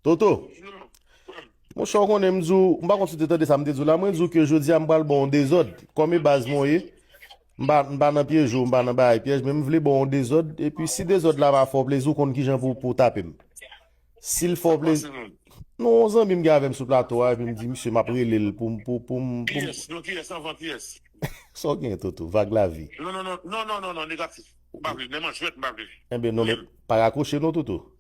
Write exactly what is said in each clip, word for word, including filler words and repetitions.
Toto, monchè, w konnen m di w, m pa konn si w te tande sa m te di w la, mwen di w ke jodi a m pral ba w yon dezòd. Kòm e baz mwen ye, m pa, m pa nan pyèj ou, m pa nan bagay pyèj, men m vle ba w yon dezòd, epi si dezòd la pa fè w plezi, w konn kijan pou, pou w tape m. Si l fè w plezi, non, yon zanmi m gen avè m sou plato a, epi m di, "Misye, m ap rele l pou m, pou, pou m, pou m." Kiyès? Non, kiyès? Anvan kiyès? Sa w gen, Toto? Vag lavi. Non, non, non, non, non, non, non, negatif. M pa vle, men manjwèt, m pa vle. Enben, non, men pa rakwoche non, Toto.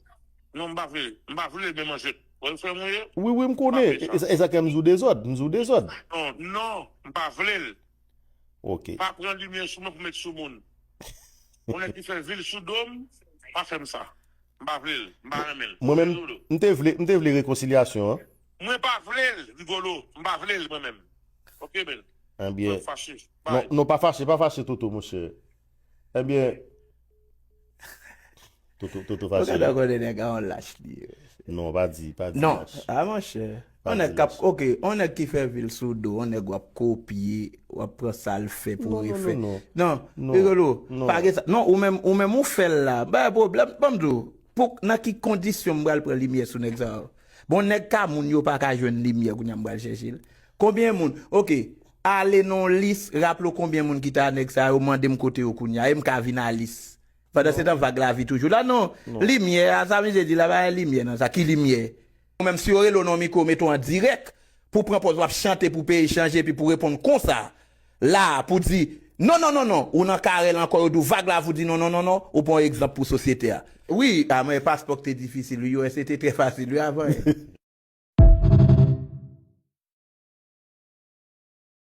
Non, m pa vle. M pa vle, men manjwèt. Wè, frè mwen ye? Wi, wi, m konnen. E sa, e sa k fè m di w dezòd. M di w dezòd. Non, non, m pa vle l. Ok. Pa pran limyè sou mwen pou met sou moun. Yon nèg ki fè vil sou do m, pa fè m sa. M pa vle l. M pa renmen l. Mwen menm, m te vle, m te vle rekonsilyasyon an. Mwen pa vle l, Rigolo. M pa vle l, mwen menm. Ok, men. Ebyen, fache. Non, non, pa fache, pa fache, Toto, monchè. Ebyen, Toto, Toto fache. Ou gentan konnen nèg a yon lach li ye. Non, pa di, pa di lach. Non, a monchè. On nèg k ap, ok, on nèg ki fè vil sou do, on nèg w ap kopye, w ap pran sa l fè pou refè. Non, non, non, non. Non, Rigolo, pa gen sa. Non, ou menm, ou menm ou fè l la. Ba pwoblèm, ban m di w, pou, nan ki kondisyon m pral pran limyè sou nèg sa yo? Bon, nèg ka moun yo pa ka jwenn limyè, kounye a m pral chèche l. Konbyen moun? Ok, ale nan yon lis, raple w konbyen moun ki ta nèg sa yo, mande m kote yo kounye a, e m ka vin a lis. Pandan se tan, Vag Lavi toujou la, non. Limyè a, sa misye di la, pa gen limyè nan sa. Ki limyè? Ou menm, si yo rele w nan mikwo, mete w an dirèk, pou pran pòz w ap chante pou peyi chanje, epi pou reponn konsa, la, pou di, non, non, non, non, ou nan karèl ankò, yo di w Vag Lavi, ou di non, non, non, non, ou pran yon egzanp pou sosyete a. Wi, a, men paspò k te difisil, wi, yo, se te trè fasil, wi, avan.